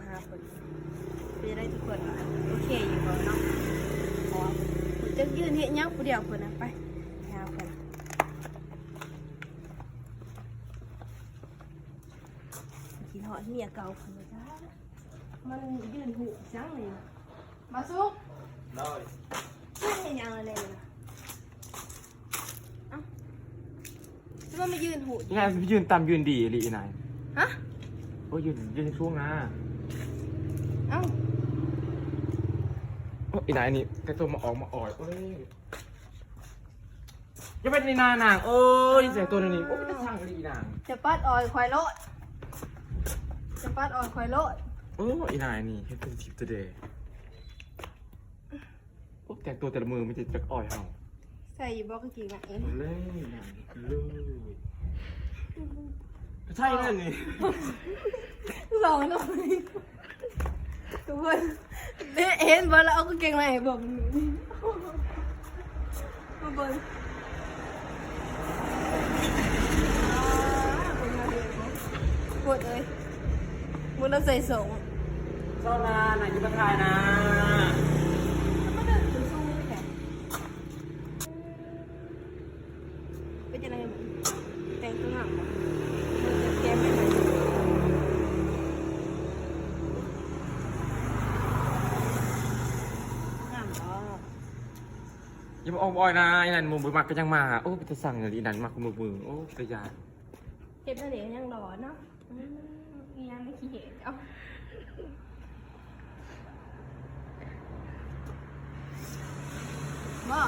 ຫາເພິ່ນ ເປັນຈັ່ງໃດທຸກຄົນ ໂອເຄຢູ່ບໍ່ເນາະ? ເພາະວ່າເພິ່ນຈັກຢືນເຮັດຫຍັງຜູ້ດຽວເພິ່ນນະ. ໄປ ໄປຫາເພິ່ນ ຄິດຮອດເມຍເກົ່າເພິ່ນນະ. ມັນຢືນຫູ່ຫຍັງນີ້ ມາສຸກ. ໂດຍ ເຮັດຫຍັງລະແນວນີ້ນະ? ເອົ້າ ຊິວ່າມາຢືນຫູ່ ອີ່ນາຍໄປຢືນຕ່ຳຢືນດີອີ່ຫຼີ ອີ່ນາຍ. ຮະ? ໂອ້ຍ ຢືນ ຢືນສູງນາ. ເອົ້າ ໂອ້ຍ ອີ່ນາຍນີ້ ແຕ່ຕົວມາອອກມາອອຍ. ໂອ້ຍ ຢ່າໄປນີ້ນານາງ. ໂອ້ຍ ແສງຕົວນີ້ ໂອ້ຍ ເປັນຕາຊັງອີ່ຫຼີນາງ. ຈະປັດອອຍຂ້ອຍໂລດ ຈະປັດອອຍຂ້ອຍໂລດ. ໂອ້ຍ ອີ່ນາຍນີ້ເຮັດເປັນທິບແທ້ເດ. ໂອ້ ແຕ່ງຕົວແຕ່ລະມື້ມີແຕ່ຈັກອອຍເຮົາ. ໃສ່ຢູ່ບໍ່ກາງເກງໃນ? ເລີຍນາງ ເລີຍ ໃສ່ແລ້ວນີ້ ລອງເນາະ. ທຸກຄົນ ເຫັນບໍ່ລະ ເອົາກາງເກງໃນໃຫ້ເບິ່ງ ມາເບິ່ງ. ໂພດເອີຍ ມື້ລະໃສ່ສອງ ເຊົ້ານາ ນາງຢູ່ມາຖ່າຍນາ. ເປັນຈັ່ງໃດ ແຕ່ງຕົວງາມບໍ່? ເບິ່ງແກ້ມໃຫ້ໜ່ອຍ ງາມບໍ່? ຢ່າມາອອກມາອອຍນາ ອີ່ນັ້ນໝູ່ບໍ່ມັກກະຍັງມາ. ໂອ້ ເປັນຕາຊັງອີ່ນັ້ນ ມັກມື້ໆ. ໂອ້ ເປັນຕາຢ້ານ. ເຮັດແນວໃດຍັງຫຼໍ່ເນາະ. ອືມ ອີ່ຫຍັງໃນຂີ້ເຫະເຈົ້າ ບໍ່?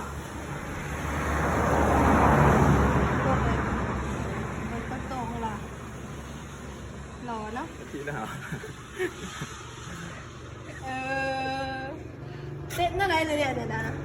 ເບິ່ງປະຕູລະ ຫຼໍ່ເນາະ. ເອີ ເຮັດແນວໃດລະເດ ອັນນີ້ນະ?